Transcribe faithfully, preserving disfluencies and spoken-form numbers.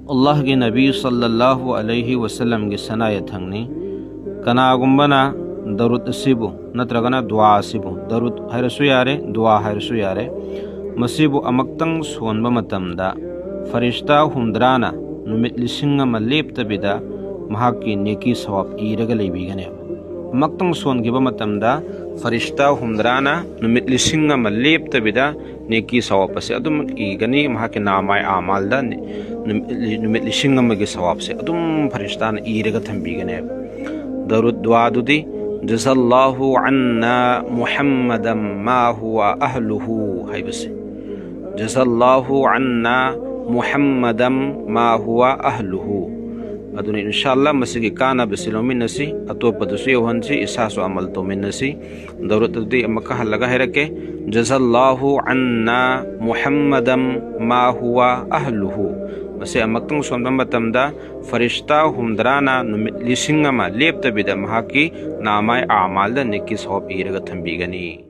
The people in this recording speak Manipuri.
ꯑꯜꯂꯥꯍꯒꯤ ꯅꯕꯤ ꯁꯜꯂꯜꯂꯥꯍꯨ ꯑꯂꯩꯍꯤ ꯋꯁꯜꯂꯝꯒꯤ ꯁꯅꯥ ꯌꯥꯊꯪꯅꯤ꯫ ꯀꯅꯥꯒꯨꯝꯕꯅ ꯗꯔꯨꯗ ꯑꯁꯤꯕꯨ ꯅꯠꯇ꯭ꯔꯒꯅ ꯗꯨꯋꯥ ꯑꯁꯤꯕꯨ, ꯗꯔꯨꯗ ꯍꯥꯏꯔꯁꯨ ꯌꯥꯔꯦ, ꯗꯨꯋꯥ ꯍꯥꯏꯔꯁꯨ ꯌꯥꯔꯦ, ꯃꯁꯤꯕꯨ ꯑꯃꯛꯇꯪ ꯁꯣꯟꯕ ꯃꯇꯝꯗ ꯐꯔꯤꯁꯇꯥ ꯍꯨꯝꯗ꯭ꯔꯥꯅ ꯅꯨꯃꯤꯠ ꯂꯤꯁꯤꯡ ꯑꯃ ꯂꯦꯞꯇꯕꯤꯗ ꯃꯍꯥꯛꯀꯤ ꯅꯦꯀꯤ ꯁꯋꯥꯕ ꯏꯔꯒ ꯂꯩꯕꯤꯒꯅꯦꯕ꯫ ꯑꯃꯛꯇꯪ ꯁꯣꯟꯈꯤꯕ ꯃꯇꯝꯗ ꯐꯔꯤꯁꯇꯥ ꯍꯨꯝꯗ꯭ꯔꯥꯅ ꯅꯨꯃꯤꯠ ꯂꯤꯁꯤꯡ ꯑꯃ ꯂꯦꯞꯇꯕꯤꯗ ꯅꯦꯀꯤ ꯁꯋꯥꯕ ꯑꯁꯦ ꯑꯗꯨꯝ ꯏꯒꯅꯤ꯫ ꯃꯍꯥꯛꯀꯤ ꯅꯥꯃꯥꯏ ꯑꯃꯥꯜꯗ ꯅꯤ-, ꯅꯨꯃꯤꯠ ꯂꯤ-, ꯅꯨꯃꯤꯠ ꯂꯤꯁꯤꯡ ꯑꯃꯒꯤ ꯁꯋꯥꯕꯁꯦ ꯑꯗꯨꯝ ꯐꯔꯤꯁꯇꯥꯅ ꯏꯔꯒ ꯊꯝꯕꯤꯒꯅꯦꯕ꯫ ꯗꯔꯨꯗ ꯗꯨꯋꯥꯗꯨꯗꯤ, "ꯖꯖꯜꯂꯥꯍꯨ ꯑꯟꯅꯥ ꯃꯨꯍꯝꯃꯗꯝ ꯃꯥ ꯍꯨꯋ ꯑꯍꯂꯨꯍꯨ" ꯍꯥꯏꯕꯁꯦ꯫ "ꯖꯖꯜꯂꯥꯍꯨ ꯑꯟꯅꯥ ꯃꯨꯍꯝꯃꯗꯝ ꯃꯥ ꯍꯨꯋ ꯑꯍꯂꯨꯍꯨ"꯫ ꯑꯗꯨꯅ ꯏꯟꯁꯥꯜꯂꯥ ꯃꯁꯤꯒꯤ ꯀꯥꯟꯅꯕꯁꯤ ꯂꯧꯃꯤꯟꯅꯁꯤ, ꯑꯇꯣꯞꯄꯗꯁꯨ ꯌꯧꯍꯟꯁꯤ, ꯏꯁꯥꯁꯨ ꯑꯃꯜ ꯇꯧꯃꯤꯟꯅꯁꯤ꯫ ꯗꯔꯨꯗ ꯑꯗꯨꯗꯤ ꯑꯃꯨꯛꯀ ꯍꯜꯂꯒ ꯍꯥꯏꯔꯛꯀꯦ, "ꯖꯖꯜꯂꯥꯍꯨ ꯑꯟꯅꯥ ꯃꯨꯍꯝꯃꯗꯝ ꯃꯥ ꯍꯨꯋ ꯑꯍꯂꯨꯍꯨ"꯫ ꯃꯁꯤ ꯑꯃꯛꯇꯪ ꯁꯣꯟꯕ ꯃꯇꯝꯗ ꯐꯔꯤꯁꯇꯥ ꯍꯨꯝꯗ꯭ꯔꯥꯅ ꯅꯨꯃꯤꯠ ꯂꯤꯁꯤꯡ ꯑꯃ ꯂꯦꯞꯇꯕꯤꯗ ꯃꯍꯥꯛꯀꯤ ꯅꯥꯃꯥꯏ ꯑꯃꯥꯜꯗ ꯅꯦꯀꯤ ꯁꯋꯥꯕ ꯏꯔꯒ ꯊꯝꯕꯤꯒꯅꯤ꯫